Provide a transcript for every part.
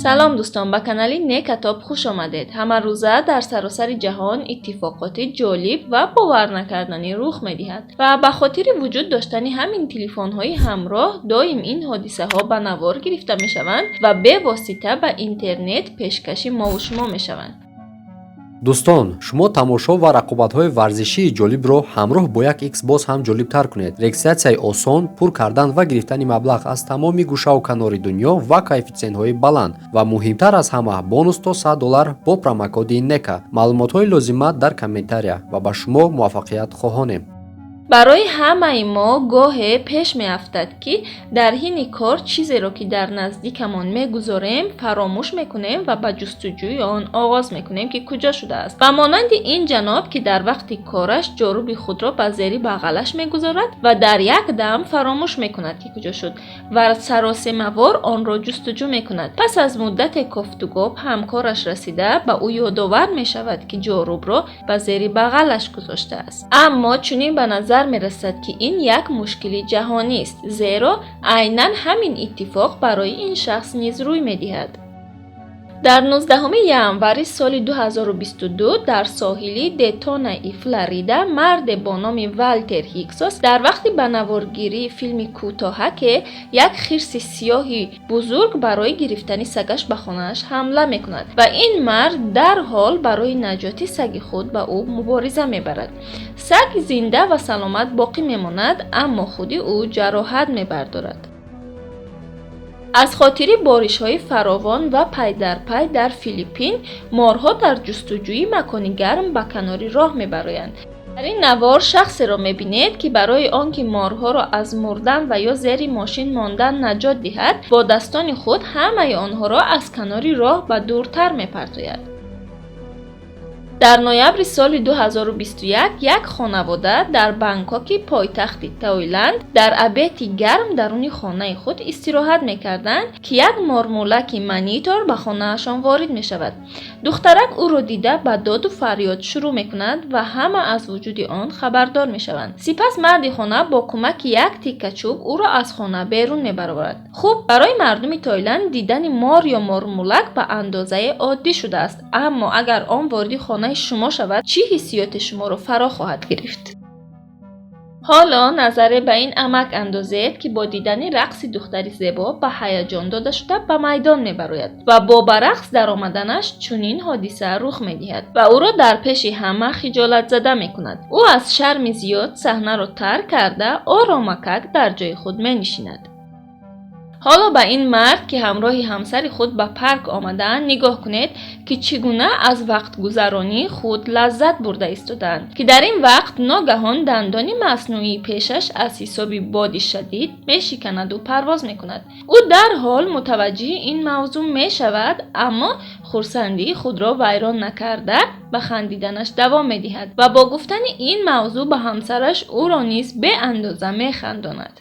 Салом дӯстон, ба канали Некатоб хуш омадед. Ҳамарӯза дар саросари ҷаҳон иттифоқоти ҷолиб ва боварнакарданӣ рух медиҳад ва ба хотири вуҷуд доштани ҳамин телефонҳои ҳамроҳ доим ин ҳодисаҳо ба навор гирифта мешаванд ва бевосита ба интернет пешкаши мову шумо мешаванд. Дӯстон, шумо тамошо ва рақобатҳои варзишии ҷолибро ҳамроҳ бо як икс боз ҳам ҷолибтар кунед. Регистратсияи осон, пур кардан ва гирифтани маблағ аз тамоми гӯшаву канори дунё ва коэффитсиентҳои баланд ва муҳимтар аз ҳама бонус то 100 доллар бо промокоди НЕКА. Маълумотҳои лозима дар комментария ва ба шумо муваффақият хоҳонем. Барои ҳамаи мо гоҳе пеш меафтад, ки дар ҳини кор чизеро, ки дар наздикамон мегузорем, фаромӯш мекунем ва ба ҷустуҷӯи он оғоз мекунем, ки куҷо шудааст. Ба монанди ин ҷаноб, ки дар вақти кораш ҷоруби худро ба зери бағалаш мегузорад ва дар як дам фаромӯш мекунад, ки куҷо шуд, ва саросемавор онро ҷустуҷӯ мекунад. Пас аз муддате кофтугоб ҳамкораш расида ба ӯ ёдовар мешавад, ки ҷорубро ба зери бағалаш гузоштааст. Аммо чунин ба назар мерасад, ки ин як мушкили ҷаҳонист, зеро айнан ҳамин иттифоқ барои ин шахс низ рӯй медиҳад. Дар 19 январи соли 2022 дар соҳили Детонаи Флорида марде бо номи Валтер Ҳиксос дар вақти ба наворгирии филми кӯтоҳаке як хирси сиёҳи бузург барои гирифтани сагаш ба хонааш ҳамла мекунад ва ин мард дарҳол барои наҷоти саги худ ба ӯ мубориза мебарад. Саг зинда ва саломат боқӣ мемонад, аммо худи ӯ ҷароҳат мебардорад. Аз хотири боришҳои фаровон ва пайдарпай дар Филиппин морҳо дар ҷустуҷӯи макони гарм ба канори роҳ мебароянд. Дар ин навор шахсеро мебинед, ки барои он ки морҳоро аз мурдан ва ё зери мошин мондан наҷот диҳад, бо дастони худ ҳамаи онҳоро аз канори роҳ ба дуртар мепартояд. Дар ноябри соли 2021 як хонавода дар Бангкоки пойтахти Таиланд дар обеди гарм даруни хонаи худ истироҳат мекарданд, ки як мормулаки манитор ба хонаашон ворид мешавад. Духтарак ӯро дида ба доду фарёд шурӯъ мекунад ва ҳама аз вуҷуди он хабардор мешаванд. Сипас марди хона бо кӯмаки як тикка чӯб ӯро аз хона берун мебарорад. Хуб, барои мардуми Таиланд дидани мор ё мормулак ба андозае оддӣ шудааст, аммо агар он вориди хонаи шумо шавад, чӣ ҳиссиёте шуморо фаро хоҳад гирифт? Ҳоло назаре ба ин амак андозед, ки бо дидани рақси духтари зебо ба ҳаяҷон дода шуда ба майдон мебарояд ва бо ба рақс даромаданаш чунин ҳодиса рух медиҳад ва ӯро дар пеши ҳама хиҷолатзада мекунад. Ӯ аз шарми зиёд саҳнаро тарк карда оромакак дар ҷои худ менишинад. Ҳоло ба ин мард, ки ҳамроҳи ҳамсари худ ба парк омадаанд, нигоҳ кунед, ки чӣ гуна аз вақтгузаронии худ лаззат бурда истодаанд, ки дар ин вақт ногаҳон дандони маснӯии пешаш аз ҳисоби боди шадид мешиканаду парвоз мекунад. Ӯ дарҳол мутаваҷҷиҳи ин мавзӯъ мешавад, аммо хурсандии худро вайрон накарда ба хандиданаш давом медиҳад ва бо гуфтани ин мавзӯъ ба ҳамсараш ӯро низ беандоза механдонад.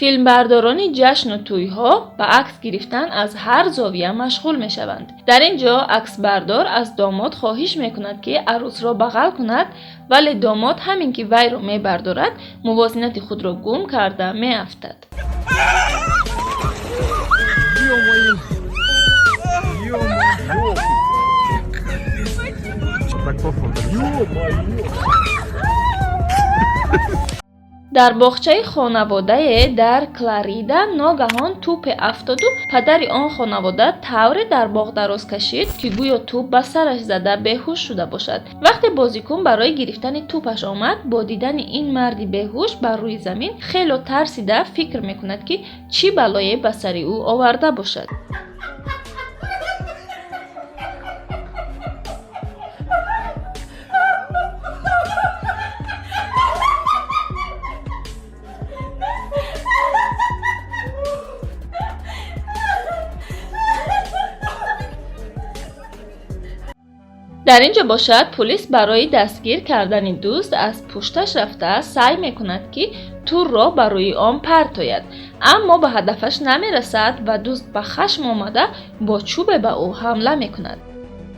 Филмбардорони ҷашну тӯйҳо ба акс гирифтан аз ҳар зовия машғул мешаванд. Дар ин ҷо аксбардор аз домод хоҳиш мекунад, ки арӯсро бағал кунад, вале домод ҳамин ки вайро мебардорад, мувозинати худро гум карда меафтад. Дар боғчаи хонаводае дар Кларида ногаҳон тӯпе афтоду падари он хонавода тавре дар боғ дароз кашид, ки гӯё тӯп ба сараш зада беҳуш шуда бошад. Вақте бозикун барои гирифтани тӯпаш омад, бо дидани ин марди беҳуш бар рӯи замин хело тарсида фикр мекунад, ки чӣ балое ба сари ӯ оварда бошад. Дар ин ҷо бошад, пулис барои дастгир кардани дузд аз пушташ рафта саъй мекунад, ки турро ба рӯи он партояд, аммо ба ҳадафаш намерасад ва дузд ба хашм омада бо чӯбе ба ӯ ҳамла мекунад.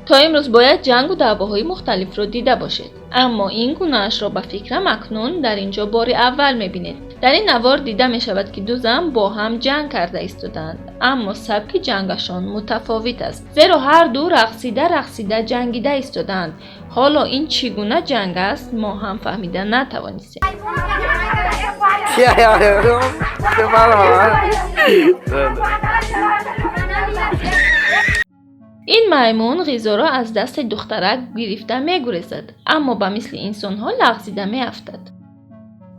То имрӯз бояд ҷангу даъвоҳои мухталифро дида бошед, аммо ин гунаашро ба фикрам акнун дар ин ҷо бори аввал мебинед. Дар ин навор дида мешавад, ки ду зан бо ҳам ҷанг карда истодаанд, аммо сабки ҷангашон мутафовит аст, зеро ҳар ду рақсида рақсида ҷангида истодаанд. Ҳоло ин чӣ гуна ҷанг аст, мо ҳам фаҳмида натавонистем. Ин маймун ғизоро аз дасти духтарак гирифта мегурезад, аммо ба мисли инсонҳо лағзида меафтад.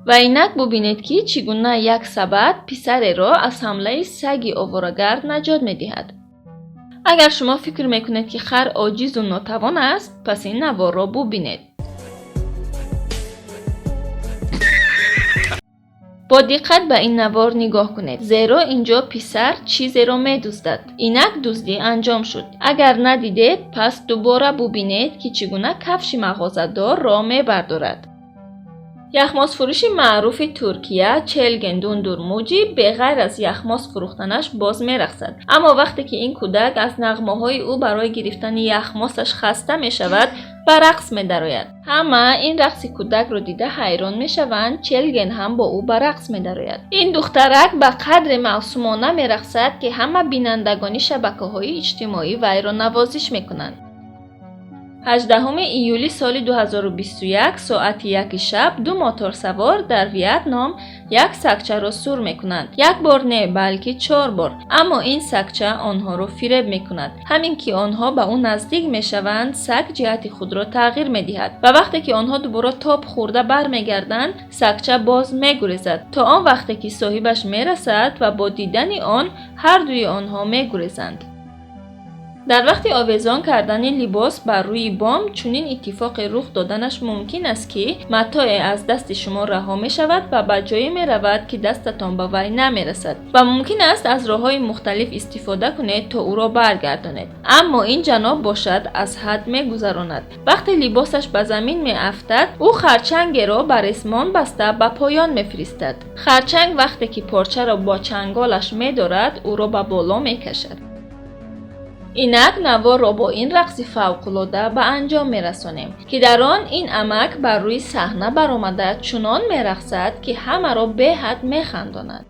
Ва инак бубинед, ки чӣ гуна як сабад писареро аз ҳамлаи саги оворагард наҷот медиҳад. Агар шумо фикр мекунед, ки хар оҷизу нотавон аст, пас ин наворро бубинед. Бо диққат ба ин навор нигоҳ кунед, зеро ин ҷо писар чизеро медуздад. Инак дуздӣ анҷом шуд. Агар надидед, пас дубора бубинед, ки чӣ гуна кафши мағозадорро мебардорад. Яхмозфурӯши маъруфи Туркия Челген Дундурмуҷи беғайр аз яхмоз фурӯхтанаш боз мерақсад. Аммо вақте ки ин кӯдак аз нағмаҳои ӯ барои гирифтани яхмосаш хаста мешавад, ба рақс медарояд. Ҳама ин рақси кӯдакро дида ҳайрон мешаванд, Челген ҳам бо ӯ ба рақс медарояд. Ин духтарак ба қадре маъсумона мерақсад, ки ҳама бинандагони шабакаҳои иҷтимоӣ вайро навозиш мекунанд. 18 июли соли 2021 соати 1 шаб ду моторсавор дар Вьетнам як сагчаро сур мекунанд. Як бор не, балки 4 бор. Аммо ин сагча онҳоро фиреб мекунад. Ҳамин ки онҳо ба ӯ наздик мешаванд, саг ҷиҳати худро тағйир медиҳад ва вақте ки онҳо дубора тоб хӯрда бармегарданд, сагча боз мегурезад то он вақте ки соҳибаш мерасад ва бо дидани он ҳар дуи онҳо мегурезанд. Дар вақти овезон кардани либос бар рӯи бом чунин иттифоқе рух доданаш мумкин аст, ки матое аз дасти шумо раҳо мешавад ва ба ҷое меравад, ки дастатон ба вай намерасад ва мумкин аст аз роҳҳои мухталиф истифода кунед то ӯро баргардонед. Аммо ин ҷаноб бошад аз ҳад мегузаронад. Вақте либосаш ба замин меафтад, ӯ харчангеро ба ресмон баста ба поён мефиристад. Харчанг вақте ки порчаро бо чанголаш медорад, ӯро ба боло мекашад. Инак наворро бо ин рақси фавқулода ба анҷом мерасонем, ки дар он ин амак бар рӯи саҳна баромада чунон мерақсад, ки ҳамаро беҳад механдонад.